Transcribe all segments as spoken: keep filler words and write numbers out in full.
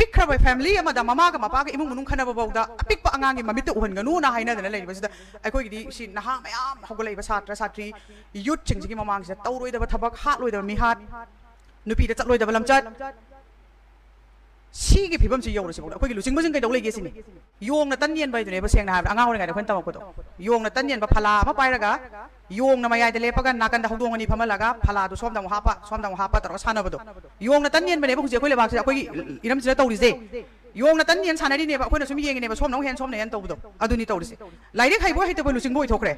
ꯄꯤꯛꯈ꯭ꯔꯕ family ꯑꯃꯗ ꯃꯃꯥꯒ ꯃꯄꯥꯒ ꯏꯃꯨꯡ ꯃꯅꯨꯡ ꯈꯟꯅꯕ ꯐꯥꯎꯗ ꯑꯄꯤꯛꯄ ꯑꯉꯥꯡꯒꯤ ꯃꯃꯤꯠꯇ ꯎꯍꯟꯒꯅꯨꯅ ꯍꯥꯏꯅꯗꯅ ꯂꯩꯔꯤꯕꯁꯤꯗ, ꯑꯩꯈꯣꯏꯒꯤꯗꯤ ꯁꯤ ꯅꯍꯥ ꯃꯌꯥꯝ ꯍꯧꯒꯠꯂꯛꯏꯕ ꯁꯥꯇ꯭ꯔ ꯁꯥꯇ꯭ꯔꯤ ꯌꯨꯠꯁꯤꯡꯁꯤꯒꯤ ꯃꯃꯥꯡꯁꯤꯗ ꯇꯧꯔꯣꯏꯗꯕ ꯊꯕꯛ, ꯍꯥꯠꯂꯣꯏꯗꯕ ꯃꯤꯍꯥꯠ, ꯅꯨꯄꯤꯗ ꯆꯠꯂꯣꯏꯗꯕ ꯂꯝꯆꯠ, ꯁꯤꯒꯤ ꯐꯤꯕꯝꯁꯤ ꯌꯧꯔꯁꯤꯐꯥꯎꯗ ꯑꯩꯈꯣꯏꯒꯤ ꯂꯨꯆꯤꯡꯕꯁꯤꯡ ꯀꯩꯗꯧ ꯂꯩꯒꯦ ꯁꯤꯅꯤ꯫ ꯌꯣꯡꯅ ꯇꯟ ꯌꯦꯟꯕ ꯍꯥꯏꯗꯨꯅꯦꯕ, ꯁꯦꯡꯅ ꯍꯥꯏꯔꯕꯗ ꯑꯉꯥꯡ ꯑꯣꯏꯔꯤꯉꯩꯗ ꯑꯩꯈꯣꯏꯅ ꯇꯝꯃꯛꯄꯗꯣ꯫ ꯌꯣꯡꯅ ꯇꯟ ꯌꯦꯟꯕ ꯐꯂꯥ ꯑꯃ ꯄꯥꯏꯔꯒ ꯌꯣꯡꯅ ꯃꯌꯥꯏꯗ ꯂꯦꯞꯄꯒ ꯅꯥꯀꯟꯗ ꯍꯧꯗꯣꯡ ꯑꯅꯤ ꯐꯝꯍꯜꯂꯒ ꯐꯂꯥꯗꯨ ꯁꯣꯝꯗ ꯑꯃꯨꯛ ꯍꯥꯞꯄ, ꯁꯣꯝꯗ ꯑꯃꯨꯛ ꯍꯥꯞꯄ ꯇꯧꯔꯒ ꯁꯥꯟꯅꯕꯗꯣ꯫ ꯌꯣꯡꯅ ꯇꯟ ꯌꯦꯟꯕꯅꯦꯕ ꯍꯧꯖꯤꯛ ꯑꯩꯈꯣꯏ ꯂꯩꯕꯥꯛꯁꯤꯗ, ꯑꯩꯈꯣꯏꯒꯤ ꯏꯔꯝꯁꯤꯗ ꯇꯧꯔꯤꯁꯦ꯫ ꯌꯣꯡꯅ ꯇꯟ ꯌꯦꯟ ꯁꯥꯟꯅꯔꯤꯅꯦꯕ, ꯑꯩꯈꯣꯏꯅ ꯁꯨꯝ ꯌꯦꯡꯉꯤꯅꯦꯕ, ꯁꯣꯝꯅ ꯑꯃꯨꯛ ꯍꯦꯟ, ꯁꯣꯝꯅ ꯍꯦꯟ ꯇꯧꯕꯗꯣ꯫ ꯑꯗꯨꯅꯤ ꯇꯧꯔꯤꯁꯦ꯫ ꯂꯥꯏꯔꯤꯛ ꯍꯩꯕ ꯍꯩꯇꯕ ꯂꯨꯆꯤꯡꯕ ꯑꯣꯏꯊꯣꯛꯈ꯭ꯔꯦ꯫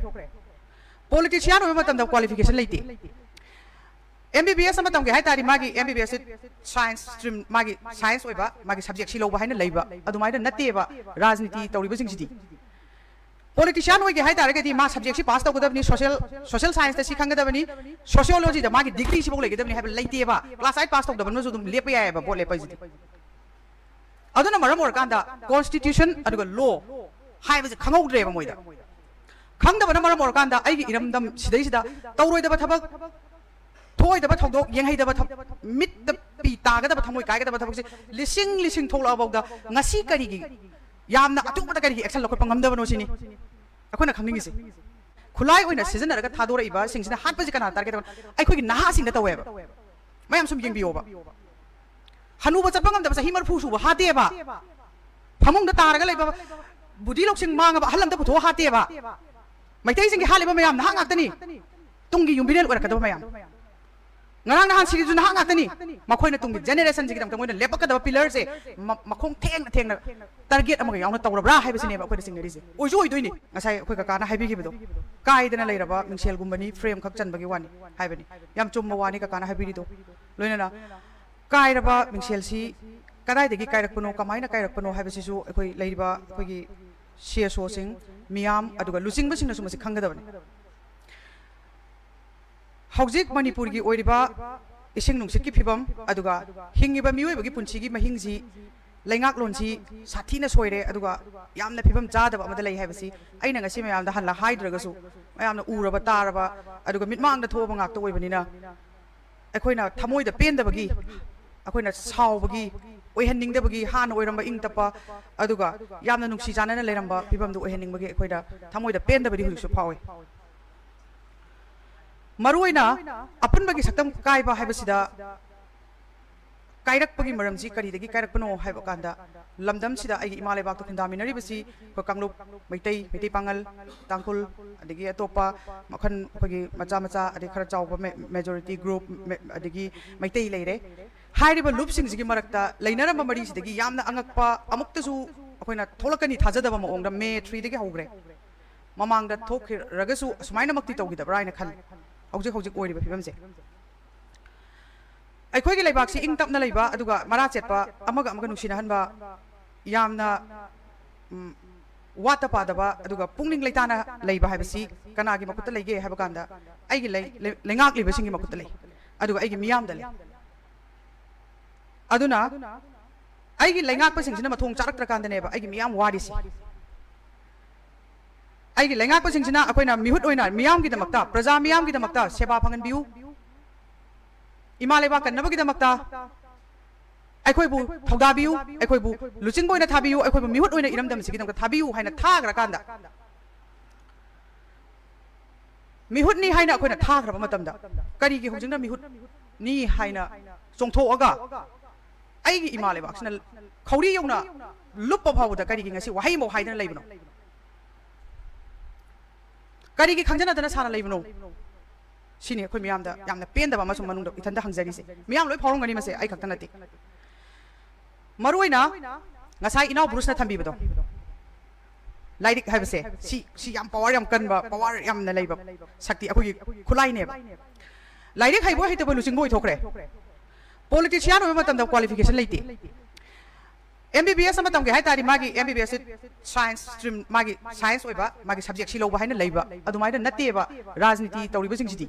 ꯄꯣꯂꯤꯇꯤꯁꯤꯌꯥꯟ ꯑꯣꯏꯕ ꯃꯇꯝꯗ ꯀ꯭ꯋꯥꯂꯤꯐꯤꯀꯦꯁꯟ ꯂꯩꯇꯦ꯫ ꯑꯦꯝ ꯕꯤ ꯕꯤ ꯑꯦꯁ ꯑꯃ ꯇꯝꯒꯦ ꯍꯥꯏ ꯇꯥꯔꯗꯤ ꯃꯥꯒꯤ M B B S C science stream, ꯃꯥꯒꯤ ꯁꯥꯏꯟꯁ ꯑꯣꯏꯕ, ꯃꯥꯒꯤ ꯁꯕꯖꯦꯛ ꯁꯤ ꯂꯧꯕ ꯍꯥꯏꯅ ꯂꯩꯕ ꯑꯗꯨꯃꯥꯏꯅ ꯅꯠꯇꯦꯕ ꯔꯥꯖꯅꯤꯇꯤ ꯇꯧꯔꯤꯕꯁꯤꯡꯁꯤꯗꯤ꯫ ꯄꯣꯂꯤꯇꯤꯁꯤꯌꯥꯟ ꯑꯣꯏꯒꯦ ꯍꯥꯏ ꯇꯥꯔꯒꯗꯤ ꯃꯥ ꯁꯕꯖꯦꯛꯁꯤ ꯄꯥꯁ ꯇꯧꯒꯗꯕꯅꯤ, ꯁꯣꯁꯤꯌꯦꯜ, ꯁꯣꯁꯤꯌꯦꯜ ꯁꯥꯏꯟꯁꯇ ꯁꯤ ꯈꯪꯒꯗꯕꯅꯤ, ꯁꯣꯁꯤꯌꯣꯂꯣꯖꯤꯗ ꯃꯥꯒꯤ ꯗꯤꯒ꯭ꯔꯤꯁꯤꯐꯥꯎ ꯂꯩꯒꯗꯕꯅꯤ ꯍꯥꯏꯕ ꯂꯩꯇꯦꯕ꯫ ꯀ꯭ꯂꯥꯁ ꯑꯥꯏꯠ ꯄꯥꯁ ꯇꯧꯗꯕꯅꯁꯨ ꯑꯗꯨꯝ ꯂꯦꯞꯄ ꯌꯥꯏꯑꯕ ꯚꯣꯠ ꯂꯦꯞꯄ ꯍꯥꯏꯁꯤꯗꯤ꯫ ꯑꯗꯨꯅ ꯃꯔꯝ ꯑꯣꯏꯔꯀꯥꯟꯗ ꯀꯣꯟꯁꯇꯤꯇ꯭ꯌꯨꯁꯟ ꯑꯗꯨꯒ ꯂꯣ ꯍꯥꯏꯕꯁꯦ ꯈꯪꯍꯧꯗ꯭ꯔꯦꯕ ꯃꯣꯏꯗ꯫ ꯈꯪꯗꯕꯅ ꯃꯔꯝ ꯑꯣꯏꯔꯀꯥꯟꯗ ꯑꯩꯒꯤ ꯏꯔꯝꯗꯝ ꯁꯤꯗꯩꯁꯤꯗ ꯇꯧꯔꯣꯏꯗꯕ ꯊꯕꯛ, ꯊꯣꯛꯑꯣꯏꯗꯕ ꯊꯧꯗꯣꯛ, ꯌꯦꯡꯍꯩꯗꯕ ꯊꯕꯛ, ꯃꯤꯠꯇ ꯄꯤ ꯇꯥꯒꯗꯕ, ꯊꯃꯣꯏ ꯀꯥꯏꯒꯗꯕ ꯊꯕꯛꯁꯦ ꯂꯤꯁꯤꯡ ꯂꯤꯁꯤꯡ ꯊꯣꯛꯂꯛꯑꯐꯥꯎꯗ ꯉꯁꯤ ꯀꯔꯤꯒꯤ ꯌꯥꯝꯅ ꯑꯊꯨꯕꯗ ꯀꯔꯤꯒꯤ ꯑꯦꯛꯁꯟ ꯂꯧꯈꯠꯄ ꯉꯝꯗꯕꯅꯣ ꯁꯤꯅꯤ ꯑꯩꯈꯣꯏꯅ ꯈꯪꯅꯤꯡꯉꯤꯁꯦ꯫ ꯈꯨꯠꯂꯥꯏ ꯑꯣꯏꯅ ꯁꯤꯖꯤꯟꯅꯔꯒ ꯊꯥꯗꯣꯔꯛꯏꯕꯁꯤꯡꯁꯤꯅ ꯍꯥꯠꯄꯁꯦ ꯀꯅꯥ ꯇꯥꯔꯒꯦꯠ ꯇꯧꯕ? ꯑꯩꯈꯣꯏꯒꯤ ꯅꯍꯥꯁꯤꯡꯗ ꯇꯧꯋꯦꯕ꯫ ꯃꯌꯥꯝ ꯁꯨꯝ ꯌꯦꯡꯕꯤꯌꯣꯕ꯫ ꯍꯅꯨꯕ ꯆꯠꯄ ꯉꯝꯗꯕ ꯆꯍꯤ ꯃꯔꯤꯐꯨ ꯁꯨꯕ ꯍꯥꯠꯇꯦꯕ꯫ ꯐꯃꯨꯡꯗ ꯇꯥꯔꯒ ꯂꯩꯕ, ꯕꯨꯙꯤ ꯂꯧꯁꯤꯡ ꯃꯥꯡꯉꯕ ꯑꯍꯜ ꯑꯝꯇ ꯄꯨꯊꯣꯛꯑ ꯍꯥꯠꯇꯦꯕ꯫ ꯃꯩꯇꯩꯁꯤꯡꯒꯤ ꯍꯥꯠꯂꯤꯕ ꯃꯌꯥꯝ ꯅꯍꯥ ꯉꯥꯛꯇꯅꯤ꯫ ꯇꯨꯡꯒꯤ ꯌꯨꯝꯕꯤꯔꯦꯜ ꯑꯣꯏꯔꯛꯀꯗꯕ ꯃꯌꯥꯝ꯫ ꯉꯔꯥꯡ ꯅꯍꯥꯟ ꯁꯤꯔꯤꯗꯨꯁꯨ ꯅꯍꯥ ꯉꯥꯛꯇꯅꯤ꯫ ꯃꯈꯣꯏꯅ ꯇꯨꯡꯒꯤ ꯖꯦꯅꯦꯔꯦꯁꯟꯁꯤꯒꯤꯗꯃꯛꯇ ꯃꯣꯏꯅ ꯂꯦꯞꯄꯛꯀꯗꯕ ꯄꯤꯂꯔꯁꯦ ꯃ-, ꯃꯈꯣꯡ ꯊꯦꯡꯅ ꯊꯦꯡꯅ ꯇꯥꯔꯒꯦꯠ ꯑꯃꯒ ꯌꯥꯎꯅ ꯇꯧꯔꯕ꯭ꯔꯥ ꯍꯥꯏꯕꯁꯤꯅꯦꯕ ꯑꯩꯈꯣꯏꯅ ꯆꯤꯡꯅꯔꯤꯁꯦ꯫ ꯑꯣꯏꯁꯨ ꯑꯣꯏꯗꯣꯏꯅꯤ꯫ ꯉꯁꯥꯏ ꯑꯩꯈꯣꯏ ꯀꯀꯥꯅ ꯍꯥꯏꯕꯤꯈꯤꯕꯗꯣ, ꯀꯥꯏꯗꯅ ꯂꯩꯔꯕ ꯃꯤꯡꯁꯦꯜꯒꯨꯝꯕꯅꯤ, ꯐ꯭ꯔꯦꯝ ꯈꯛ ꯆꯟꯕꯒꯤ ꯋꯥꯅꯤ ꯍꯥꯏꯕꯅꯤ꯫ ꯌꯥꯝ ꯆꯨꯝꯕ ꯋꯥꯅꯤ ꯀꯀꯥꯅ ꯍꯥꯏꯕꯤꯔꯤꯗꯣ꯫ ꯂꯣꯏꯅꯅ ꯀꯥꯏꯔꯕ ꯃꯤꯡꯁꯦꯜꯁꯤ ꯀꯗꯥꯏꯗꯒꯤ ꯀꯥꯏꯔꯛꯄꯅꯣ, ꯀꯃꯥꯏꯅ ꯀꯥꯏꯔꯛꯄꯅꯣ ꯍꯥꯏꯕꯁꯤꯁꯨ ꯑꯩꯈꯣꯏ ꯂꯩꯔꯤꯕ ꯑꯩꯈꯣꯏꯒꯤ ꯁꯤ ꯑꯦꯁ ꯑꯣꯁꯤꯡ, ꯃꯤꯌꯥꯝ, ꯑꯗꯨꯒ ꯂꯨꯆꯤꯡꯕꯁꯤꯡꯅꯁꯨ ꯃꯁꯤ ꯈꯪꯒꯗꯕꯅꯤ꯫ ꯍꯧꯖꯤꯛ ꯃꯅꯤꯄꯨꯔꯒꯤ ꯑꯣꯏꯔꯤꯕ ꯏꯁꯤꯡ ꯅꯨꯡꯁꯤꯠꯀꯤ ꯐꯤꯕꯝ, ꯑꯗꯨꯒ ꯍꯤꯡꯉꯤꯕ ꯃꯤꯑꯣꯏꯕꯒꯤ ꯄꯨꯟꯁꯤꯒꯤ ꯃꯍꯤꯡꯁꯤ, ꯂꯩꯉꯥꯛꯂꯣꯟꯁꯤ ꯁꯥꯊꯤꯅ ꯁꯣꯏꯔꯦ, ꯑꯗꯨꯒ ꯌꯥꯝꯅ ꯐꯤꯕꯝ ꯆꯥꯗꯕ ꯑꯃꯗ ꯂꯩ ꯍꯥꯏꯕꯁꯤ ꯑꯩꯅ ꯉꯁꯤ ꯃꯌꯥꯝꯗ ꯍꯜꯂ ꯍꯥꯏꯗ꯭ꯔꯒꯁꯨ ꯃꯌꯥꯝꯅ ꯎꯔꯕ ꯇꯥꯔꯕ, ꯑꯗꯨꯒ ꯃꯤꯠꯃꯥꯡꯗ ꯊꯣꯛꯑꯕ ꯉꯥꯛꯇ ꯑꯣꯏꯕꯅꯤꯅ, ꯑꯩꯈꯣꯏꯅ ꯊꯃꯣꯏꯗ ꯄꯦꯟꯗꯕꯒꯤ, ꯑꯩꯈꯣꯏꯅ ꯁꯥꯎꯕꯒꯤ, ꯑꯣꯏꯍꯟꯅꯤꯡꯗꯕꯒꯤ, ꯍꯥꯟꯅ ꯑꯣꯏꯔꯝꯕ ꯏꯪ ꯇꯞꯄ ꯑꯗꯨꯒ ꯌꯥꯝꯅ ꯅꯨꯡꯁꯤ ꯆꯥꯟꯅꯅ ꯂꯩꯔꯝꯕ ꯐꯤꯕꯝꯗꯨ ꯑꯣꯏꯍꯟꯅꯤꯡꯕꯒꯤ ꯑꯩꯈꯣꯏꯗ ꯊꯃꯣꯏꯗ ꯄꯦꯟꯗꯕꯗꯤ ꯍꯧꯖꯤꯛꯁꯨ ꯐꯥꯎꯏ꯫ ꯃꯔꯨꯑꯣꯏꯅ ꯑꯄꯨꯟꯕꯒꯤ ꯁꯛꯇꯝ ꯀꯥꯏꯕ ꯍꯥꯏꯕꯁꯤꯗ ꯀꯥꯏꯔꯛꯄꯒꯤ ꯃꯔꯝꯁꯤ ꯀꯔꯤꯗꯒꯤ ꯀꯥꯏꯔꯛꯄꯅꯣ ꯍꯥꯏꯕ ꯀꯥꯟꯗ, ꯂꯝꯗꯝꯁꯤꯗ ꯑꯩꯒꯤ ꯏꯃꯥ ꯂꯩꯕꯥꯛꯇ ꯈꯨꯟꯗꯥꯃꯤꯟꯅꯔꯤꯕꯁꯤ ꯑꯩꯈꯣꯏ ꯀꯥꯡꯂꯨꯞ, ꯃꯩꯇꯩ, ꯃꯩꯇꯩ ꯄꯥꯉꯜ, ꯇꯥꯡꯈꯨꯜ, ꯑꯗꯒꯤ ꯑꯇꯣꯞꯄ ꯃꯈꯜ ꯑꯩꯈꯣꯏꯒꯤ ꯃꯆꯥ ꯃꯆꯥ, ꯑꯗꯩ ꯈꯔ ꯆꯥꯎꯕ ꯃꯦ-, majority group, ꯃꯦ-, ꯑꯗꯒꯤ ꯃꯩꯇꯩ ꯂꯩꯔꯦ꯫ ꯍꯥꯏꯔꯤꯕ ꯂꯨꯞꯁꯤꯡꯁꯤꯒꯤ ꯃꯔꯛꯇ ꯂꯩꯅꯔꯝꯕ ꯃꯔꯤꯁꯤꯗꯒꯤ ꯌꯥꯝꯅ ꯑꯉꯛꯄ ꯑꯃꯨꯛꯇꯁꯨ ꯑꯩꯈꯣꯏꯅ ꯊꯣꯛꯂꯛꯀꯅꯤ ꯊꯥꯖꯗꯕ ꯃꯑꯣꯡꯗ ꯃꯦ ꯊ꯭ꯔꯤꯗꯒꯤ ꯍꯧꯈ꯭ꯔꯦ꯫ ꯃꯃꯥꯡꯗ ꯊꯣꯛꯈ꯭ꯔꯒꯁꯨ ꯑꯁꯨꯃꯥꯏꯅꯃꯛꯇꯤ ꯇꯧꯈꯤꯗꯕ꯭ꯔꯥ ꯍꯥꯏꯅ ꯈꯜꯂꯤ꯫ ꯍꯧꯖꯤꯛ ꯍꯧꯖꯤꯛ ꯑꯣꯏꯔꯤꯕ ꯐꯤꯕꯝꯁꯦ꯫ ꯑꯩꯈꯣꯏꯒꯤ ꯂꯩꯕꯥꯛꯁꯤ ꯏꯪ ꯇꯞꯅ ꯂꯩꯕ, ꯑꯗꯨꯒ ꯃꯔꯥ ꯆꯦꯠꯄ, ꯑꯃꯒ ꯑꯃꯒ ꯅꯨꯡꯁꯤꯅꯍꯟꯕ, ꯌꯥꯝꯅ, ꯎꯝ, ꯋꯥꯠꯇ ꯄꯥꯗꯕ, ꯑꯗꯨꯒ ꯄꯨꯛꯅꯤꯡ ꯂꯩꯇꯥꯅ ꯂꯩꯕ ꯍꯥꯏꯕꯁꯤ ꯀꯅꯥꯒꯤ ꯃꯈꯨꯠꯇ ꯂꯩꯒꯦ ꯍꯥꯏꯕ ꯀꯥꯟꯗ, ꯑꯩꯒꯤ ꯂꯩ-, ꯂꯩ-, ꯂꯩꯉꯥꯛꯂꯤꯕꯁꯤꯡꯒꯤ ꯃꯈꯨꯠꯇ ꯂꯩ, ꯑꯗꯨꯒ ꯑꯩꯒꯤ ꯃꯤꯌꯥꯝꯗ ꯂꯩ꯫ ꯑꯗꯨꯅ ꯑꯩꯒꯤ ꯂꯩꯉꯥꯛꯄꯁꯤꯡꯁꯤꯅ ꯃꯊꯣꯡ ꯆꯥꯔꯛꯇ꯭ꯔꯀꯥꯟꯗꯅꯦꯕ ꯑꯩꯒꯤ ꯃꯤꯌꯥꯝ ꯋꯥꯔꯤꯁꯦ꯫ ꯑꯩꯒꯤ ꯂꯩꯉꯥꯛꯄꯁꯤꯡꯁꯤꯅ ꯑꯩꯈꯣꯏꯅ ꯃꯤꯍꯨꯠ ꯑꯣꯏꯅ ꯃꯤꯌꯥꯝꯒꯤꯗꯃꯛꯇ, ꯄ꯭ꯔꯖꯥ ꯃꯤꯌꯥꯝꯒꯤꯗꯃꯛꯇ ꯁꯦꯕꯥ ꯐꯪꯍꯟꯕꯤꯌꯨ, ꯏꯃꯥ ꯂꯩꯕꯥꯛ ꯀꯟꯅꯕꯒꯤꯗꯃꯛꯇ ꯑꯩꯈꯣꯏꯕꯨ ꯊꯧꯗꯥꯕꯤꯌꯨ, ꯑꯩꯈꯣꯏꯕꯨ ꯂꯨꯆꯤꯡꯕ ꯑꯣꯏꯅ ꯊꯥꯕꯤꯌꯨ, ꯑꯩꯈꯣꯏꯕꯨ ꯃꯤꯍꯨꯠ ꯑꯣꯏꯅ ꯏꯔꯝꯗꯝꯁꯤꯒꯤꯗꯃꯛꯇ ꯊꯥꯕꯤꯌꯨ ꯍꯥꯏꯅ ꯊꯥꯈ꯭ꯔꯀꯥꯟꯗ, ꯃꯤꯍꯨꯠꯅꯤ ꯍꯥꯏꯅ ꯑꯩꯈꯣꯏꯅ ꯊꯥꯈ꯭ꯔꯕ ꯃꯇꯝꯗ, ꯀꯔꯤꯒꯤ ꯍꯧꯖꯤꯛꯅ ꯃꯤꯍꯨꯠꯅꯤ ꯍꯥꯏꯅ ꯆꯣꯡꯊꯣꯛꯑꯒ ꯑꯩꯒꯤ ꯏꯃꯥ ꯂꯩꯕꯥꯛꯁꯤꯅ ꯈꯧꯔꯤ ꯌꯧꯅ ꯂꯨꯞꯄ ꯐꯥꯎꯕꯗ ꯀꯔꯤꯒꯤ ꯉꯁꯤ ꯋꯥꯍꯩ ꯑꯃꯐꯥꯎ ꯍꯥꯏꯗꯅ ꯂꯩꯕꯅꯣ? ꯀꯔꯤꯒꯤ ꯈꯪꯖꯅꯗꯅ ꯁꯥꯅ ꯂꯩꯕꯅꯣ? ꯁꯤꯅꯤ ꯑꯩꯈꯣꯏ ꯃꯤꯌꯥꯝꯗ ꯌꯥꯝꯅ ꯄꯦꯟꯗꯕ ꯑꯃꯁꯨꯡ ꯃꯅꯨꯡꯗ ꯏꯊꯟꯗ ꯍꯪꯖꯔꯤꯁꯦ꯫ ꯃꯤꯌꯥꯝ ꯂꯣꯏ ꯐꯥꯎꯔꯝꯒꯅꯤ ꯃꯁꯦ, ꯑꯩ ꯈꯛꯇ ꯅꯠꯇꯦ꯫ ꯃꯔꯨꯑꯣꯏꯅ ꯉꯁꯥꯏ ꯏꯅꯥꯎ ꯕ꯭ꯔꯨꯁꯅ ꯊꯝꯕꯤꯕꯗꯣ, ꯂꯥꯏꯔꯤꯛ ꯍꯥꯏꯕꯁꯦ ꯁꯤ, ꯁꯤ ꯌꯥꯝ power ꯌꯥꯝ ꯀꯟꯕ, power ꯌꯥꯝꯅ ꯂꯩꯕ ꯁꯛꯇꯤ, ꯑꯩꯈꯣꯏꯒꯤ ꯈꯨꯠꯂꯥꯏꯅꯦꯕ꯫ ꯂꯥꯏꯔꯤꯛ ꯍꯩꯕ ꯍꯩꯇꯕ ꯂꯨꯆꯤꯡꯕ ꯑꯣꯏꯊꯣꯛꯈ꯭ꯔꯦ꯫ Politician ꯑꯣꯏꯕ ꯃꯇꯝꯗ qualification ꯂꯩꯇꯦ꯫ M B B S ꯑꯃ ꯇꯝꯒꯦ ꯍꯥꯏ ꯇꯥꯔꯗꯤ ꯃꯥꯒꯤ M B B S science stream, ꯃꯥꯒꯤ science ꯑꯣꯏꯕ ꯃꯥꯒꯤ subject ꯁꯤ ꯂꯧꯕ ꯍꯥꯏꯅ ꯂꯩꯕ ꯑꯗꯨꯃꯥꯏꯅ ꯅꯠꯇꯦꯕ ꯔꯥꯖꯅꯤꯇꯤ ꯇꯧꯔꯤꯕꯁꯤꯡꯁꯤꯗꯤ꯫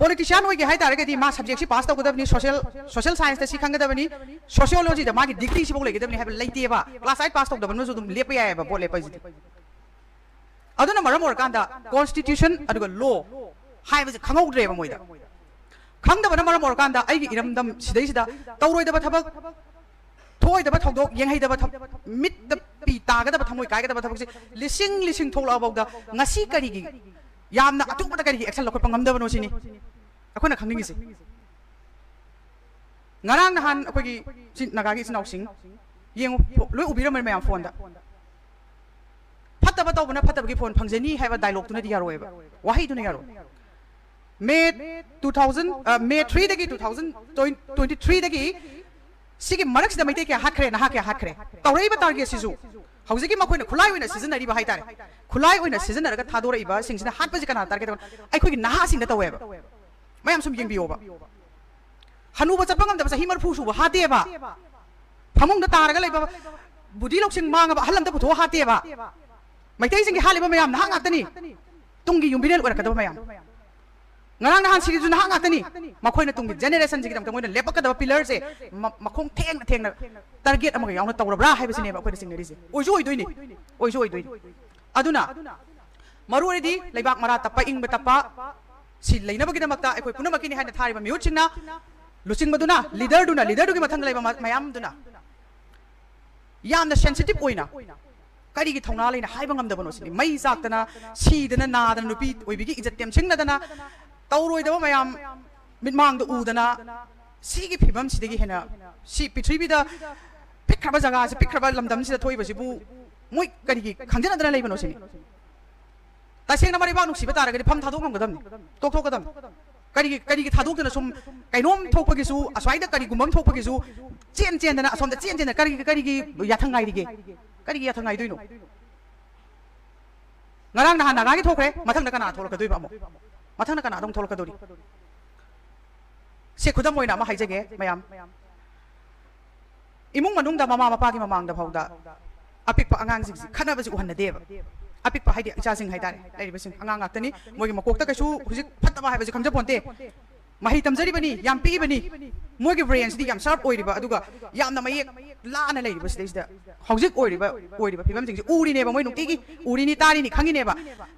Politician ꯑꯣꯏꯒꯦ ꯍꯥꯏ ꯇꯥꯔꯒꯗꯤ ꯃꯥ subject ꯁꯤ pass ꯇꯧꯒꯗꯕꯅꯤ, social, social science ꯇ ꯁꯤ ꯈꯪꯒꯗꯕꯅꯤ, sociology ꯗ ꯃꯥꯒꯤ degree ꯁꯤꯐꯥꯎ ꯂꯩꯒꯗꯕꯅꯤ ꯍꯥꯏꯕ ꯂꯩꯇꯦꯕ꯫ Class eight pass ꯇꯧꯗꯕꯅꯁꯨ ꯑꯗꯨꯝ ꯂꯦꯞꯄ ꯌꯥꯏꯑꯕ vote ꯂꯦꯞꯄ ꯍꯥꯏꯁꯤꯗꯤ꯫ ꯑꯗꯨꯅ ꯃꯔꯝ ꯑꯣꯏꯔꯀꯥꯟꯗ constitution ꯑꯗꯨꯒ law ꯍꯥꯏꯕꯁꯦ ꯈꯪꯍꯧꯗ꯭ꯔꯦꯕ ꯃꯣꯏꯗ꯫ ꯈꯪꯗꯕꯅ ꯃꯔꯝ ꯑꯣꯏꯔꯀꯥꯟꯗ ꯑꯩꯒꯤ ꯏꯔꯝꯗꯝ ꯁꯤꯗꯩꯁꯤꯗ ꯇꯧꯔꯣꯏꯗꯕ ꯊꯕꯛ, ꯊꯣꯛꯑꯣꯏꯗꯕ ꯊꯧꯗꯣꯛ, ꯌꯦꯡꯍꯩꯗꯕ ꯊꯕꯛ, ꯃꯤꯠꯇ ꯄꯤ ꯇꯥꯒꯗꯕ, ꯊꯃꯣꯏ ꯀꯥꯏꯒꯗꯕ ꯊꯕꯛꯁꯦ ꯂꯤꯁꯤꯡ ꯂꯤꯁꯤꯡ ꯊꯣꯛꯂꯛꯑꯐꯥꯎꯗ ꯉꯁꯤ ꯀꯔꯤꯒꯤ ꯌꯥꯝꯅ ꯑꯊꯨꯕꯗ ꯀꯔꯤꯒꯤ action ꯂꯧꯈꯠꯄ ꯉꯝꯗꯕꯅꯣ ꯁꯤꯅꯤ ꯑꯩꯈꯣꯏꯅ ꯈꯪꯅꯤꯡꯉꯤꯁꯦ꯫ ꯉꯔꯥꯡ ꯅꯍꯥꯟ ꯑꯩꯈꯣꯏꯒꯤ ꯁꯤ ꯅꯥꯒꯥꯒꯤ ꯏꯆꯤꯟ ꯏꯅꯥꯎꯁꯤꯡ ꯌꯦꯡꯉꯨ, ꯂꯣꯏ ꯎꯕꯤꯔꯝꯃꯅꯤ ꯃꯌꯥꯝ ꯐꯣꯟꯗ꯫ ꯐꯠꯇꯕ ꯇꯧꯕꯅ ꯐꯠꯇꯕꯒꯤ ꯐꯣꯟ ꯐꯪꯖꯅꯤ ꯍꯥꯏꯕ ꯗꯥꯏꯂꯣꯛꯇꯨꯅꯗꯤ ꯌꯥꯔꯣꯏꯕ, ꯋꯥꯍꯩꯗꯨꯅ ꯌꯥꯔꯣꯏ꯫ ꯃꯦ ꯇꯨ ꯊꯥꯎꯖꯟ, ꯃꯦ ꯊ꯭ꯔꯤꯗꯒꯤ ꯇꯨ ꯊꯥꯎꯖꯟ ꯇ꯭ꯋꯦꯟꯇꯤ ꯊ꯭ꯔꯤꯗꯒꯤ ꯁꯤꯒꯤ ꯃꯔꯛꯁꯤꯗ ꯃꯩꯇꯩ ꯀꯌꯥ ꯍꯥꯠꯈ꯭ꯔꯦ, ꯅꯍꯥ ꯀꯌꯥ ꯍꯥꯠꯈ꯭ꯔꯦ꯫ ꯇꯧꯔꯛꯏꯕ ꯇꯥꯔꯒꯦꯠꯁꯤꯁꯨ ꯍꯧꯖꯤꯛꯀꯤ ꯃꯈꯣꯏꯅ ꯈꯨꯠꯂꯥꯏ ꯑꯣꯏꯅ ꯁꯤꯖꯤꯟꯅꯔꯤꯕ ꯍꯥꯏꯇꯥꯔꯦ, ꯈꯨꯠꯂꯥꯏ ꯑꯣꯏꯅ ꯁꯤꯖꯤꯟꯅꯔꯒ ꯊꯥꯗꯣꯔꯛꯏꯕꯁꯤꯡꯁꯤꯅ ꯍꯥꯠꯄꯁꯤ ꯀꯅꯥ ꯇꯥꯔꯒꯦꯠ ꯇꯧꯕ? ꯑꯩꯈꯣꯏꯒꯤ ꯅꯍꯥꯁꯤꯡꯗ ꯇꯧꯋꯦꯕ꯫ ꯃꯌꯥꯝ ꯁꯨꯝ ꯌꯦꯡꯕꯤꯌꯣꯕ꯫ ꯍꯅꯨꯕ ꯆꯠꯄ ꯉꯝꯗꯕ ꯆꯍꯤ ꯃꯔꯤꯐꯨ ꯁꯨꯕ ꯍꯥꯠꯇꯦꯕ꯫ ꯐꯃꯨꯡꯗ ꯇꯥꯔꯒ ꯂꯩꯕ ꯕꯨꯙꯤ ꯂꯧꯁꯤꯡ ꯃꯥꯡꯉꯕ ꯑꯍꯜ ꯑꯝꯇ ꯄꯨꯊꯣꯛꯑ ꯍꯥꯠꯇꯦꯕ꯫ ꯃꯩꯇꯩꯁꯤꯡꯒꯤ ꯍꯥꯠꯂꯤꯕ ꯃꯌꯥꯝ ꯅꯍꯥ ꯉꯥꯛꯇꯅꯤ꯫ ꯇꯨꯡꯒꯤ ꯌꯨꯝꯕꯤꯔꯦꯜ ꯑꯣꯏꯔꯛꯀꯗꯕ ꯃꯌꯥꯝ꯫ ꯉꯔꯥꯡ ꯅꯍꯥꯟ ꯁꯤꯔꯤꯁꯨ ꯅꯍꯥ ꯉꯥꯛꯇꯅꯤ꯫ ꯃꯈꯣꯏꯅ ꯇꯨꯡꯒꯤ ꯖꯦꯅꯦꯔꯦꯁꯟꯁꯤꯒꯤꯗꯃꯛꯇ ꯃꯣꯏꯅ ꯂꯦꯞꯄꯛꯀꯗꯕ ꯄꯤꯂꯔꯁꯦ ꯃ- ꯃꯈꯣꯡ ꯊꯦꯡꯅ ꯊꯦꯡꯅ ꯇꯥꯔꯒꯦꯠ ꯑꯃꯒ ꯌꯥꯎꯅ ꯇꯧꯔꯕ꯭ꯔꯥ ꯍꯥꯏꯕꯁꯤꯅꯦꯕ ꯑꯩꯈꯣꯏꯅ ꯆꯤꯡꯅꯔꯤꯁꯦ꯫ ꯑꯣꯏꯁꯨ ꯑꯣꯏꯗꯣꯏꯅꯤ, ꯑꯣꯏꯁꯨ ꯑꯣꯏꯗꯣꯏꯅꯤ꯫ ꯑꯗꯨꯅ ꯃꯔꯨ ꯑꯣꯏꯔꯗꯤ ꯂꯩꯕꯥꯛ ꯃꯔꯥ ꯇꯞꯄ, ꯏꯪꯕ ꯇꯞꯄ ꯁꯤ ꯂꯩꯅꯕꯒꯤꯗꯃꯛꯇ ꯑꯩꯈꯣꯏ ꯄꯨꯝꯅꯃꯛꯀꯤꯅꯤ ꯍꯥꯏꯅ ꯊꯥꯔꯤꯕ ꯃꯤꯍꯨꯠꯁꯤꯡꯅ, ꯂꯨꯆꯤꯡꯕꯗꯨꯅ, ꯂꯤꯗꯔꯗꯨꯅ, ꯂꯤꯗꯔꯗꯨꯒꯤ ꯃꯊꯪꯗ ꯂꯩꯕ ꯃ- ꯃꯌꯥꯝꯗꯨꯅ ꯌꯥꯝꯅ ꯁꯦꯟꯁꯤꯇꯤꯞ ꯑꯣꯏꯅ ꯀꯔꯤꯒꯤ ꯊꯧꯅꯥ ꯂꯩꯅ ꯍꯥꯏꯕ ꯉꯝꯗꯕꯅꯣ ꯁꯤꯅꯤ꯫ ꯃꯩ ꯆꯥꯛꯇꯅ, ꯁꯤꯗꯅ, ꯅꯥꯗꯅ, ꯅꯨꯄꯤ ꯑꯣꯏꯕꯤꯒꯤ ꯏꯖꯠ ꯇꯦꯝꯁꯤꯡꯅꯗꯅ, ꯇꯧꯔꯣꯏꯗꯕ ꯃꯌꯥꯝ ꯃꯤꯠꯃꯥꯡꯗ ꯎꯗꯅ, ꯁꯤꯒꯤ ꯐꯤꯕꯝꯁꯤꯗꯒꯤ ꯍꯦꯟꯅ ꯁꯤ ꯄ꯭ꯔꯤꯊꯤꯕꯤꯗ ꯄꯤꯛꯈ꯭ꯔꯕ ꯖꯒꯥꯁꯤ, ꯄꯤꯛꯈ꯭ꯔꯕ ꯂꯝꯗꯝꯁꯤꯗ ꯊꯣꯛꯏꯕꯁꯤꯕꯨ ꯃꯣꯏ ꯀꯔꯤꯒꯤ ꯈꯪꯖꯅꯗꯅ ꯂꯩꯕꯅꯣ ꯁꯤꯅꯤ꯫ ꯇꯁꯦꯡꯅ ꯃꯔꯩꯕꯥꯛ ꯅꯨꯡꯁꯤꯕ ꯇꯥꯔꯒꯗꯤ ꯐꯝ ꯊꯥꯗꯣꯛ ꯉꯝꯒꯗꯕꯅꯤ, ꯇꯣꯛꯊꯣꯛꯀꯗꯕꯅꯤ꯫ ꯀꯔꯤꯒꯤ, ꯀꯔꯤꯒꯤ ꯊꯥꯗꯣꯛꯇꯅ ꯁꯨꯝ ꯀꯩꯅꯣꯝ ꯊꯣꯛꯄꯒꯤꯁꯨ, ꯑꯁ꯭ꯋꯥꯏꯗ ꯀꯔꯤꯒꯨꯝꯕ ꯑꯃ ꯊꯣꯛꯄꯒꯤꯁꯨ ꯆꯦꯟ ꯆꯦꯟꯗꯅ ꯑꯁꯣꯝꯗ ꯆꯦꯟ ꯆꯦꯟꯗꯅ ꯀꯔꯤꯒꯤ, ꯀꯔꯤꯒꯤ ꯌꯥꯊꯪ ꯉꯥꯏꯔꯤꯒꯦ? ꯀꯔꯤꯒꯤ ꯌꯥꯊꯪ ꯉꯥꯏꯗꯣꯏꯅꯣ? ꯉꯔꯥꯡ ꯅꯍꯥꯟ ꯅꯥꯒꯥꯒꯤ ꯊꯣꯛꯈ꯭ꯔꯦ, ꯃꯊꯪꯗ ꯀꯅꯥ ꯊꯣꯛꯂꯛꯀꯗꯣꯏꯕ ꯑꯃꯨꯛ? ꯃꯊꯪꯗ ꯀꯅꯥꯗ ꯑꯃꯨꯛ ꯊꯣꯛꯂꯛꯀꯗꯣꯔꯤ? ꯁꯦ, ꯈꯨꯗꯝ ꯑꯣꯏꯅ ꯑꯃ ꯍꯥꯏꯖꯒꯦ ꯃꯌꯥꯝ꯫ ꯏꯃꯨꯡ ꯃꯅꯨꯡꯗ ꯃꯃꯥ ꯃꯄꯥꯒꯤ ꯃꯃꯥꯡꯗ ꯐꯥꯎꯗ ꯑꯄꯤꯛꯄ ꯑꯉꯥꯡꯁꯤꯡꯁꯤ ꯈꯠꯅꯕꯁꯤ ꯎꯍꯟꯅꯗꯦꯕ꯫ ꯑꯄꯤꯛꯄ ꯍꯥꯏꯗꯤ ꯏꯆꯥꯁꯤꯡ ꯍꯥꯏꯇꯥꯔꯦ, ꯂꯩꯔꯤꯕꯁꯤꯡ ꯑꯉꯥꯡ ꯉꯥꯛꯇꯅꯤ꯫ ꯃꯣꯏꯒꯤ ꯃꯀꯣꯛꯇ ꯀꯩꯁꯨ ꯍꯧꯖꯤꯛ ꯐꯠꯇꯕ ꯍꯥꯏꯕꯁꯤ ꯈꯪꯖꯄꯣꯟꯇꯦ꯫ ꯃꯍꯩ ꯇꯝꯖꯔꯤꯕꯅꯤ, ꯌꯥꯝ ꯄꯤꯛꯏꯕꯅꯤ꯫ ꯃꯣꯏꯒꯤ ꯕ꯭ꯔꯦꯟꯁꯤꯗꯤ ꯌꯥꯝ ꯁꯥꯔꯞ ꯑꯣꯏꯔꯤꯕ, ꯑꯗꯨꯒ ꯌꯥꯝꯅ ꯃꯌꯦꯛ ꯂꯥꯅ ꯂꯩꯔꯤꯕꯁꯤꯗꯩꯁꯤꯗ ꯍꯧꯖꯤꯛ ꯑꯣꯏꯔꯤꯕ, ꯑꯣꯏꯔꯤꯕ ꯐꯤꯕꯝꯁꯤꯡꯁꯤ ꯎꯔꯤꯅꯦꯕ, ꯃꯣꯏ ꯅꯨꯡꯇꯤꯒꯤ ꯎꯔꯤꯅꯤ, ꯇꯥꯔꯤꯅꯤ, ꯈꯪꯉꯤꯅꯦꯕ꯫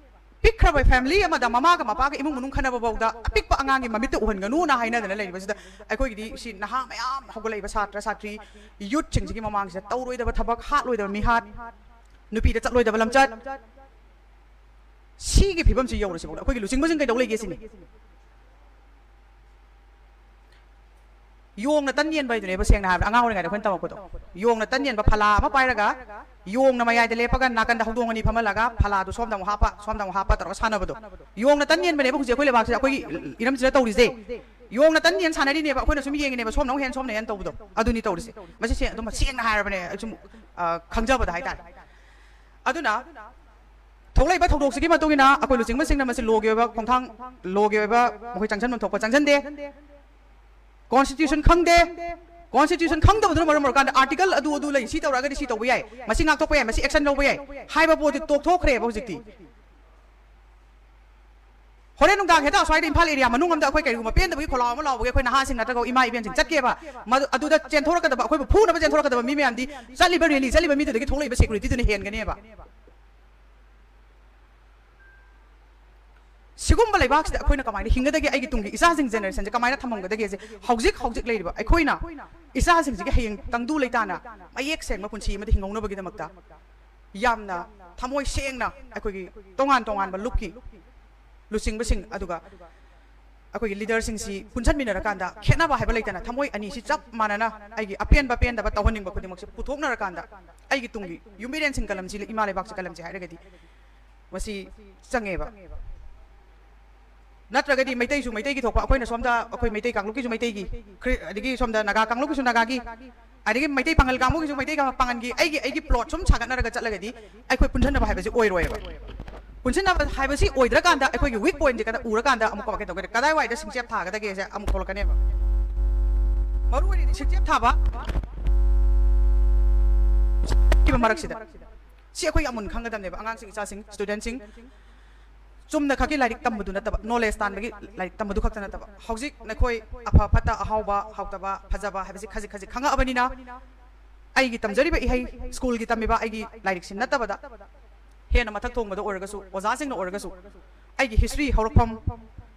ꯄꯤꯛꯈ꯭ꯔꯕ ꯐꯦꯃꯤꯂꯤ ꯑꯃꯗ ꯃꯃꯥꯒ ꯃꯄꯥꯒ ꯏꯃꯨꯡ ꯃꯅꯨꯡ ꯈꯟꯅꯕ ꯐꯥꯎꯗ ꯑꯄꯤꯛꯄ ꯑꯉꯥꯡꯒꯤ ꯃꯃꯤꯠꯇ ꯎꯍꯟꯒꯅꯨꯅ ꯍꯥꯏꯅꯗꯅ ꯂꯩꯔꯤꯕꯁꯤꯗ, ꯑꯩꯈꯣꯏꯒꯤꯗꯤ ꯁꯤ ꯅꯍꯥ ꯃꯌꯥꯝ ꯍꯧꯒꯠꯂꯛꯏꯕ ꯁꯥꯇ꯭ꯔ ꯁꯥꯇ꯭ꯔꯤ ꯌꯨꯠꯁꯤꯡꯁꯤꯒꯤ ꯃꯃꯥꯡꯁꯤꯗ ꯇꯧꯔꯣꯏꯗꯕ ꯊꯕꯛ, ꯍꯥꯠꯂꯣꯏꯗꯕ ꯃꯤꯍꯥꯠ, ꯅꯨꯄꯤꯗ ꯆꯠꯂꯣꯏꯗꯕ ꯂꯝꯆꯠ, ꯁꯤꯒꯤ ꯐꯤꯕꯝꯁꯤ ꯌꯧꯔꯁꯤꯐꯥꯎꯗ ꯑꯩꯈꯣꯏꯒꯤ ꯂꯨꯆꯤꯡꯕꯁꯤꯡ ꯀꯩꯗꯧ ꯂꯩꯒꯦ ꯁꯤꯅꯤ꯫ ꯌꯣꯡꯅ ꯇꯟ ꯌꯦꯟꯕ ꯍꯥꯏꯗꯨꯅꯦꯕ, ꯁꯦꯡꯅ ꯍꯥꯏꯔꯕꯗ ꯑꯉꯥꯡ ꯑꯣꯏꯔꯤꯉꯩꯗ ꯑꯩꯈꯣꯏꯅ ꯇꯝꯃꯛꯄꯗꯣ꯫ ꯌꯣꯡꯅ ꯇꯟ ꯌꯦꯟꯕ ꯐꯂꯥ ꯑꯃ ꯄꯥꯏꯔꯒ, ꯌꯣꯡꯅ ꯃꯌꯥꯏꯗ ꯂꯦꯞꯄꯒ ꯅꯥꯀꯟꯗ ꯍꯧꯗꯣꯡ ꯑꯅꯤ ꯐꯝꯍꯜꯂꯒ, ꯐꯂꯥꯗꯨ ꯁꯣꯝꯗ ꯑꯃꯨꯛ ꯍꯥꯞꯄ, ꯁꯣꯝꯗ ꯑꯃꯨꯛ ꯍꯥꯞꯄ ꯇꯧꯔꯒ ꯁꯥꯟꯅꯕꯗꯣ꯫ ꯌꯣꯡꯅ ꯇꯟ ꯌꯦꯟꯕꯅꯦꯕ ꯍꯧꯖꯤꯛ ꯑꯩꯈꯣꯏ ꯂꯩꯕꯥꯛꯁꯤꯗ, ꯑꯩꯈꯣꯏꯒꯤ ꯏꯔꯝꯁꯤꯗ ꯇꯧꯔꯤꯁꯦ꯫ ꯌꯣꯡꯅ ꯇꯟ ꯌꯦꯟ ꯁꯥꯟꯅꯔꯤꯅꯦꯕ, ꯑꯩꯈꯣꯏꯅ ꯁꯨꯝ ꯌꯦꯡꯉꯤꯅꯦꯕ, ꯁꯣꯝꯅ ꯑꯃꯨꯛ ꯍꯦꯟ, ꯁꯣꯝꯅ ꯍꯦꯟ ꯇꯧꯕꯗꯣ꯫ ꯑꯗꯨꯅꯤ ꯇꯧꯔꯤꯁꯦ꯫ ꯃꯁꯤ ꯁꯦꯡ-, ꯑꯗꯨꯝ ꯁꯦꯡꯅ ꯍꯥꯏꯔꯕꯅꯦ, ꯑꯩ ꯁꯨꯝ, ꯑ, ꯈꯪꯖꯕꯗ ꯍꯥꯏꯇꯥꯔꯦ꯫ ꯑꯗꯨꯅ ꯊꯣꯛꯂꯛꯏꯕ ꯊꯧꯗꯣꯛꯁꯤꯒꯤ ꯃꯇꯨꯡ ꯏꯟꯅ ꯑꯩꯈꯣꯏ ꯂꯨꯆꯤꯡꯕꯁꯤꯡꯅ ꯃꯁꯤ ꯂꯣꯒꯤ ꯑꯣꯏꯕ ꯈꯣꯡꯊꯥꯡ, ꯂꯣꯒꯤ ꯑꯣꯏꯕ ꯃꯈꯣꯏ ꯆꯪꯁꯟꯐꯝ ꯊꯣꯛꯄ ꯆꯪꯁꯟꯗꯦ꯫ ꯀꯣꯟꯁꯇꯤꯇ꯭ꯌꯨꯁꯟ ꯈꯪꯗꯦ꯫ ꯀꯣꯟꯁꯇꯤꯇ꯭ꯌꯨꯁꯟ ꯈꯪꯗꯕꯗꯨꯅ ꯃꯔꯝ ꯑꯣꯏꯔꯀꯥꯟꯗ ꯑꯥꯔꯇꯤꯀꯜ ꯑꯗꯨ ꯑꯗꯨ ꯂꯩ, ꯁꯤ ꯇꯧꯔꯛꯑꯒꯗꯤ ꯁꯤ ꯇꯧꯕ ꯌꯥꯏ, ꯃꯁꯤ ꯉꯥꯛꯊꯣꯛꯄ ꯌꯥꯏ, ꯃꯁꯤ ꯑꯦꯛꯁꯟ ꯂꯧꯕ ꯌꯥꯏ ꯍꯥꯏꯕ ꯄꯣꯠꯇꯤ ꯇꯣꯛꯊꯣꯛꯈ꯭ꯔꯦꯕ ꯍꯧꯖꯤꯛꯇꯤ꯫ ꯍꯣꯔꯦꯟ ꯅꯨꯡꯗꯥꯡ ꯍꯦꯛꯇ ꯑꯁ꯭ꯋꯥꯏꯗ ꯏꯝꯐꯥꯜ ꯑꯦꯔꯤꯌꯥ ꯃꯅꯨꯡ ꯑꯃꯗ ꯑꯩꯈꯣꯏ ꯀꯔꯤꯒꯨꯝꯕ ꯄꯦꯟꯗꯕꯒꯤ ꯈꯣꯜꯂꯥꯎ ꯑꯃ ꯂꯥꯎꯕꯒꯤ ꯑꯩꯈꯣꯏ ꯅꯍꯥꯁꯤꯡ ꯅꯠꯇ꯭ꯔꯒ ꯏꯃꯥ ꯏꯕꯦꯟꯁꯤꯡ ꯆꯠꯀꯦꯕ, ꯃꯗꯨ, ꯑꯗꯨꯗ ꯆꯦꯟꯊꯣꯔꯛꯀꯗꯕ, ꯑꯩꯈꯣꯏꯕꯨ ꯐꯨꯅꯕ ꯆꯦꯟꯊꯣꯔꯛꯀꯗꯕ ꯃꯤ ꯃꯌꯥꯝꯗꯤ ꯆꯠꯂꯤꯕ ꯔꯦꯂꯤ ꯆꯠꯂꯤꯕ ꯃꯤꯗꯨꯗꯒꯤ ꯊꯣꯛꯂꯛꯏꯕ ꯁꯦꯀ꯭ꯌꯨꯔꯤꯇꯤꯗꯨꯅ ꯍꯦꯟꯒꯅꯦꯕ꯫ ꯁꯤꯒꯨꯝꯕ ꯂꯩꯕꯥꯛꯁꯤꯗ ꯑꯩꯈꯣꯏꯅ ꯀꯃꯥꯏꯅ ꯍꯤꯡꯒꯗꯒꯦ, ꯑꯩꯒꯤ ꯇꯨꯡꯒꯤ ꯏꯆꯥꯁꯤꯡ ꯖꯦꯅꯦꯔꯦꯁꯟꯁꯦ ꯀꯃꯥꯏꯅ ꯊꯝꯃꯝꯒꯗꯒꯦꯁꯦ, ꯍꯧꯖꯤꯛ ꯍꯧꯖꯤꯛ ꯂꯩꯔꯤꯕ ꯑꯩꯈꯣꯏꯅ ꯏꯆꯥꯁꯤꯡꯁꯤꯒꯤ ꯍꯌꯦꯡ ꯇꯪꯗꯨ ꯂꯩꯇꯥꯅ ꯃꯌꯦꯛ ꯁꯦꯡꯕ ꯄꯨꯟꯁꯤ ꯑꯃꯗ ꯍꯤꯡꯍꯧꯅꯕꯒꯤꯗꯃꯛꯇ ꯌꯥꯝꯅ ꯊꯃꯣꯏ ꯁꯦꯡꯅ ꯑꯩꯈꯣꯏꯒꯤ ꯇꯣꯉꯥꯟ ꯇꯣꯉꯥꯟꯕ ꯂꯨꯞꯀꯤ ꯂꯨꯆꯤꯡꯕꯁꯤꯡ, ꯑꯗꯨꯒ ꯑꯩꯈꯣꯏꯒꯤ ꯂꯤꯗꯔꯁꯤꯡꯁꯤ ꯄꯨꯟꯁꯟꯃꯤꯟꯅꯔꯀꯥꯟꯗ ꯈꯦꯠꯅꯕ ꯍꯥꯏꯕ ꯂꯩꯇꯅ ꯊꯃꯣꯏ ꯑꯅꯤꯁꯤ ꯆꯞ ꯃꯥꯟꯅꯅ ꯑꯩꯒꯤ ꯑꯄꯦꯟꯕ ꯄꯦꯟꯗꯕ ꯇꯧꯍꯟꯅꯤꯡꯕ ꯈꯨꯗꯤꯡꯃꯛꯁꯦ ꯄꯨꯊꯣꯛꯅꯔꯀꯥꯟꯗ ꯑꯩꯒꯤ ꯇꯨꯡꯒꯤ ꯌꯨꯝꯕꯤꯔꯦꯟꯁꯤꯡ ꯀꯂꯝꯁꯤ, ꯏꯃꯥ ꯂꯩꯕꯥꯛꯁꯤ ꯀꯂꯝꯁꯤ ꯍꯥꯏꯔꯒꯗꯤ ꯃꯁꯤ ꯆꯪꯉꯦꯕ꯫ ꯅꯠꯇ꯭ꯔꯒꯗꯤ ꯃꯩꯇꯩꯁꯨ ꯃꯩꯇꯩꯒꯤ ꯊꯣꯛꯄ, ꯑꯩꯈꯣꯏꯅ ꯁꯣꯝꯗ ꯑꯩꯈꯣꯏ ꯃꯩꯇꯩ ꯀꯥꯡꯂꯨꯞꯀꯤꯁꯨ ꯃꯩꯇꯩꯒꯤ, ꯈ꯭ꯔꯤ-, ꯑꯗꯒꯤ ꯁꯣꯝꯗ ꯅꯥꯒꯥ ꯀꯥꯡꯂꯨꯞꯀꯤꯁꯨ ꯅꯥꯒꯥꯒꯤ, ꯑꯗꯒꯤ ꯃꯩꯇꯩ ꯄꯥꯉꯜ ꯀꯥꯡꯕꯨꯒꯤꯁꯨ ꯃꯩꯇꯩ ꯄꯥꯉꯜꯒꯤ, ꯑꯩꯒꯤ, ꯑꯩꯒꯤ ꯄ꯭ꯂꯣꯠ ꯁꯨꯝ ꯁꯥꯒꯠꯅꯔꯒ ꯆꯠꯂꯒꯗꯤ ꯑꯩꯈꯣꯏ ꯄꯨꯟꯁꯤꯟꯅꯕ ꯍꯥꯏꯕꯁꯤ ꯑꯣꯏꯔꯣꯏꯕ꯫ ꯄꯨꯟꯁꯤꯟꯅꯕ ꯍꯥꯏꯕꯁꯤ ꯑꯣꯏꯗ꯭ꯔꯀꯥꯟꯗ ꯑꯩꯈꯣꯏꯒꯤ ꯋꯤꯛ ꯄꯣꯏꯟꯠꯁꯦ ꯀꯗꯥ ꯎꯔꯀꯥꯟꯗ ꯑꯃꯨꯛ ꯀꯃꯥꯏꯅ ꯇꯧꯒꯅꯤ, ꯀꯗꯥꯏꯋꯥꯏꯗ ꯁꯤꯡꯆꯦꯞ ꯊꯥꯒꯗꯒꯦꯁꯦ ꯑꯃꯨꯛ ꯊꯣꯛꯂꯛꯀꯅꯦꯕ꯫ ꯃꯔꯨ ꯑꯣꯏꯅꯗꯤ ꯁꯤꯡꯆꯦꯞ ꯊꯥꯕ ꯃꯔꯛꯁꯤꯗ ꯁꯤ ꯑꯩꯈꯣꯏ ꯌꯥꯝ ꯃꯨꯟꯅ ꯈꯪꯒꯗꯕꯅꯦꯕ, ꯑꯉꯥꯡꯁꯤꯡ, ꯏꯆꯥꯁꯤꯡ, ꯁ꯭ꯇꯨꯗꯦꯟꯠꯁꯤꯡ꯫ ꯆꯨꯝꯅ ꯈꯛꯀꯤ ꯂꯥꯏꯔꯤꯛ ꯇꯝꯕꯗꯨ ꯅꯠꯇꯕ, ꯅꯣꯂꯦꯖ ꯇꯥꯟꯕꯒꯤ ꯂꯥꯏꯔꯤꯛ ꯇꯝꯕꯗꯨ ꯈꯛꯇ ꯅꯠꯇꯕ, ꯍꯧꯖꯤꯛ ꯅꯈꯣꯏ ꯑꯐ ꯐꯠꯇ, ꯑꯍꯥꯎꯕ ꯍꯥꯎꯇꯕ ꯐꯖꯕ ꯍꯥꯏꯕꯁꯤ ꯈꯖꯤꯛ ꯈꯖꯤꯛ ꯈꯪꯉꯛꯑꯕꯅꯤꯅ, ꯑꯩꯒꯤ ꯇꯝꯖꯔꯤꯕ ꯏꯍꯩ, ꯁ꯭ꯀꯨꯜꯒꯤ ꯇꯝꯃꯤꯕ ꯑꯩꯒꯤ ꯂꯥꯏꯔꯤꯛꯁꯤ ꯅꯠꯇꯕꯗ, ꯍꯦꯟꯅ ꯃꯊꯛ ꯊꯣꯡꯕꯗ ꯑꯣꯏꯔꯒꯁꯨ, ꯑꯣꯖꯥꯁꯤꯡꯅ ꯑꯣꯏꯔꯒꯁꯨ, ꯑꯩꯒꯤ ꯍꯤꯁꯇ꯭ꯔꯤ, ꯍꯧꯔꯛꯐꯝ,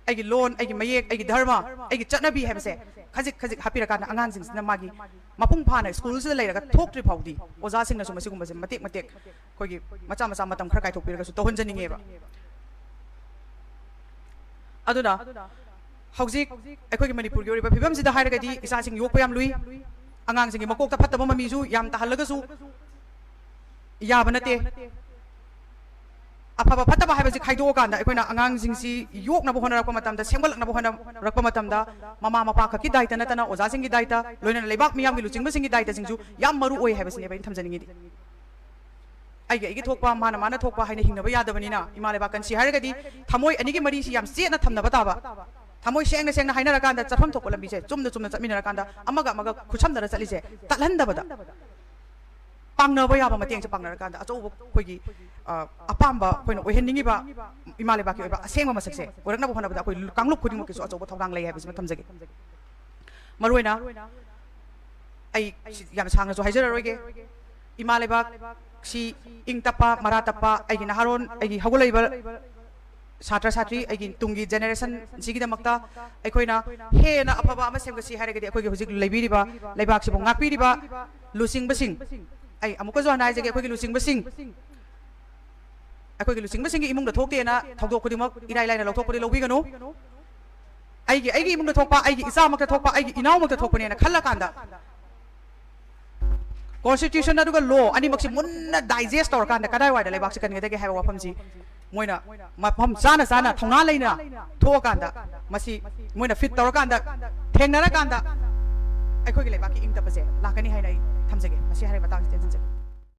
ꯑꯩꯒꯤ ꯂꯣꯟ, ꯑꯩꯒꯤ ꯃꯌꯦꯛ, ꯑꯩꯒꯤ ꯙꯔꯃ, ꯑꯩꯒꯤ ꯆꯠꯅꯕꯤ ꯍꯥꯏꯕꯁꯦ ꯈꯖꯤꯛ ꯈꯖꯤꯛ ꯍꯥꯞꯄꯤꯔꯀꯥꯟꯗ ꯑꯉꯥꯡꯁꯤꯡꯁꯤꯅ ꯃꯥꯒꯤ ꯃꯄꯨꯡ ꯐꯥꯅ ꯁ꯭ꯀꯨꯜꯁꯤꯗ ꯂꯩꯔꯒ ꯊꯣꯛꯇ꯭ꯔꯤ ꯐꯥꯎꯗꯤ ꯑꯣꯖꯥꯁꯤꯡꯅꯁꯨ ꯃꯁꯤꯒꯨꯝꯕꯁꯦ ꯃꯇꯦꯛ ꯃꯇꯦꯛ ꯑꯩꯈꯣꯏꯒꯤ ꯃꯆꯥ ꯃꯆꯥ ꯃꯇꯝ ꯈꯔ ꯀꯥꯏꯊꯣꯛꯄꯤꯔꯒꯁꯨ ꯇꯧꯍꯟꯖꯅꯤꯡꯉꯦꯕ꯫ ꯑꯗꯨꯅ ꯍꯧꯖꯤꯛ ꯑꯩꯈꯣꯏꯒꯤ ꯃꯅꯤꯄꯨꯔꯒꯤ ꯑꯣꯏꯔꯤꯕ ꯐꯤꯕꯝꯁꯤꯗ ꯍꯥꯏꯔꯒꯗꯤ ꯏꯆꯥꯁꯤꯡ ꯌꯣꯛꯄ ꯌꯥꯝ ꯂꯨꯏ꯫ ꯑꯉꯥꯡꯁꯤꯡꯒꯤ ꯃꯀꯣꯛꯇ ꯐꯠꯇꯕ ꯃꯃꯤꯁꯨ ꯌꯥꯝ ꯇꯥꯍꯜꯂꯒꯁꯨ ꯌꯥꯕ ꯅꯠꯇꯦ꯫ ꯑꯐꯕ ꯐꯠꯇꯕ ꯍꯥꯏꯕꯁꯤ ꯈꯥꯏꯗꯣꯛꯑꯀꯥꯟꯗ ꯑꯩꯈꯣꯏꯅ ꯑꯉꯥꯡꯁꯤꯡꯁꯤ ꯌꯣꯛꯅꯕ ꯍꯣꯠꯅꯔꯛꯄ ꯃꯇꯝꯗ, ꯁꯦꯝꯒꯠꯂꯛꯅꯕ ꯍꯣꯠꯅꯔꯛꯄ ꯃꯇꯝꯗ ꯃꯃꯥ ꯃꯄꯥ ꯈꯛꯀꯤ ꯗꯥꯏꯇ ꯅꯠꯇꯅ ꯑꯣꯖꯥꯁꯤꯡꯒꯤ ꯗꯥꯏꯇ, ꯂꯣꯏꯅꯅ ꯂꯩꯕꯥꯛ ꯃꯤꯌꯥꯝꯒꯤ ꯂꯨꯆꯤꯡꯕꯁꯤꯡꯒꯤ ꯗꯥꯏꯇꯁꯤꯡꯁꯨ ꯌꯥꯝ ꯃꯔꯨ ꯑꯣꯏ ꯍꯥꯏꯕꯁꯤꯅꯦꯕ ꯑꯩꯅ ꯊꯝꯖꯅꯤꯡꯉꯤꯗꯤ꯫ ꯑꯩꯒꯤ ꯑꯩꯒꯤ ꯊꯣꯛꯄ, ꯃꯥꯅ ꯃꯥꯅ ꯊꯣꯛꯄ ꯍꯥꯏꯅ ꯍꯤꯡꯅꯕ ꯌꯥꯗꯕꯅꯤꯅ, ꯏꯃꯥ ꯂꯩꯕꯥꯛ ꯀꯟꯁꯤ ꯍꯥꯏꯔꯒꯗꯤ ꯊꯃꯣꯏ ꯑꯅꯤꯒꯤ ꯃꯔꯤꯁꯤ ꯌꯥꯝ ꯆꯦꯠꯅ ꯊꯝꯅꯕ ꯇꯥꯕ꯫ ꯊꯃꯣꯏ ꯁꯦꯡꯅ ꯁꯦꯡꯅ ꯍꯥꯏꯅꯔꯀꯥꯟꯗ ꯆꯠꯐꯝ ꯊꯣꯛꯄ ꯂꯝꯕꯤꯁꯦ ꯆꯨꯝꯅ ꯆꯨꯝꯅ ꯆꯠꯃꯤꯟꯅꯔꯀꯥꯟꯗ ꯑꯃꯒ ꯑꯃꯒ ꯈꯨꯠꯁꯝꯅꯔ ꯆꯠꯂꯤꯁꯦ ꯇꯠꯍꯟꯗꯕꯗ, ꯄꯥꯡꯅꯕ ꯌꯥꯕ ꯃꯇꯦꯡꯁꯦ ꯄꯥꯡꯅꯔꯀꯥꯟꯗ ꯑꯆꯧꯕ ꯑꯩꯈꯣꯏꯒꯤ, ꯑ, ꯑꯄꯥꯝꯕ ꯑꯩꯈꯣꯏꯅ ꯑꯣꯏꯍꯟꯅꯤꯡꯉꯤꯕ ꯏꯃꯥ ꯂꯩꯕꯥꯛꯀꯤ ꯑꯣꯏꯕ ꯑꯁꯦꯡꯕ ꯃꯁꯛꯁꯦ ꯑꯣꯏꯔꯛꯅꯕ ꯍꯣꯠꯅꯕꯗ ꯑꯩꯈꯣꯏ ꯀꯥꯡꯂꯨꯞ ꯈꯨꯗꯤꯡꯃꯛꯀꯤꯁꯨ ꯑꯆꯧꯕ ꯊꯧꯗꯥꯡ ꯂꯩ ꯍꯥꯏꯕꯁꯤꯃ ꯊꯝꯖꯒꯦ꯫ ꯃꯔꯨꯑꯣꯏꯅ ꯑꯩ ꯁꯤ ꯌꯥꯝ ꯁꯥꯡꯅꯁꯨ ꯍꯥꯏꯖꯔꯔꯣꯏꯒꯦ꯫ ꯏꯃꯥ ꯂꯩꯕꯥꯛꯁꯤ ꯏꯪ ꯇꯞꯄ, ꯃꯔꯥ ꯇꯞꯄ, ꯑꯩꯒꯤ ꯅꯍꯥꯔꯣꯟ, ꯑꯩꯒꯤ ꯍꯧꯒꯠꯂꯛꯏꯕ ꯁꯥꯇ꯭ꯔ ꯁꯥꯇ꯭ꯔꯤ, ꯑꯩꯒꯤ ꯇꯨꯡꯒꯤ ꯖꯦꯅꯦꯔꯦꯁꯟꯁꯤꯒꯤꯗꯃꯛꯇ ꯑꯩꯈꯣꯏꯅ ꯍꯦꯟꯅ ꯑꯐꯕ ꯑꯃ ꯁꯦꯝꯒꯠꯁꯤ ꯍꯥꯏꯔꯒꯗꯤ, ꯑꯩꯈꯣꯏꯒꯤ ꯍꯧꯖꯤꯛ ꯂꯩꯕꯤꯔꯤꯕ ꯂꯩꯕꯥꯛꯁꯤꯕꯨ ꯉꯥꯛꯄꯤꯔꯤꯕ ꯂꯨꯆꯤꯡꯕꯁꯤꯡ, ꯑꯩ ꯑꯃꯨꯛꯀꯁꯨ ꯍꯟꯅ ꯍꯥꯏꯖꯒꯦ, ꯑꯩꯈꯣꯏꯒꯤ ꯂꯨꯆꯤꯡꯕꯁꯤꯡ, ꯑꯩꯈꯣꯏꯒꯤ ꯂꯨꯆꯤꯡꯕꯁꯤꯡꯒꯤ ꯏꯃꯨꯡꯗ ꯊꯣꯛꯇꯦꯅ ꯊꯧꯗꯣꯛ ꯈꯨꯗꯤꯡꯃꯛ ꯏꯔꯥꯏ ꯂꯥꯏꯅ ꯂꯧꯊꯣꯛꯄꯗꯤ ꯂꯧꯕꯤꯒꯅꯨ꯫ ꯑꯩꯒꯤ, ꯑꯩꯒꯤ ꯏꯃꯨꯡꯗ ꯊꯣꯛꯄ, ꯑꯩꯒꯤ ꯏꯆꯥꯃꯛꯇ ꯊꯣꯛꯄ, ꯑꯩꯒꯤ ꯏꯅꯥꯎꯃꯛꯇ ꯊꯣꯛꯄꯅꯦꯅ ꯈꯜꯂꯀꯥꯟꯗ, ꯀꯣꯟꯁꯇꯤꯇ꯭ꯌꯨꯁꯟ ꯑꯗꯨꯒ ꯂꯣ ꯑꯅꯤꯃꯛꯁꯤ ꯃꯨꯟꯅ ꯗꯥꯏꯖꯦꯁ ꯇꯧꯔꯀꯥꯟꯗ ꯀꯗꯥꯏꯋꯥꯏꯗ ꯂꯩꯕꯥꯛꯁꯤ ꯀꯟꯒꯗꯒꯦ ꯍꯥꯏꯕ ꯋꯥꯐꯝꯁꯤ ꯃꯣꯏꯅ ꯃꯐꯝ ꯆꯥꯅ ꯆꯥꯅ ꯊꯧꯅꯥ ꯂꯩꯅ ꯊꯣꯛꯑꯀꯥꯟꯗ, ꯃꯁꯤ ꯃꯣꯏꯅ ꯐꯤꯠ ꯇꯧꯔꯀꯥꯟꯗ, ꯊꯦꯡꯅꯔꯀꯥꯟꯗ ꯑꯩꯈꯣꯏꯒꯤ ꯂꯩꯕꯥꯛꯀꯤ ꯏꯪ ꯇꯞꯄꯁꯦ ꯂꯥꯛꯀꯅꯤ ꯍꯥꯏꯅ ꯑꯩ ꯊꯝꯖꯒꯦ꯫ ꯃꯁꯤ ꯍꯥꯏꯔꯒ ꯃꯇꯥꯡꯁꯤꯗ ꯊꯝꯖꯒꯦ꯫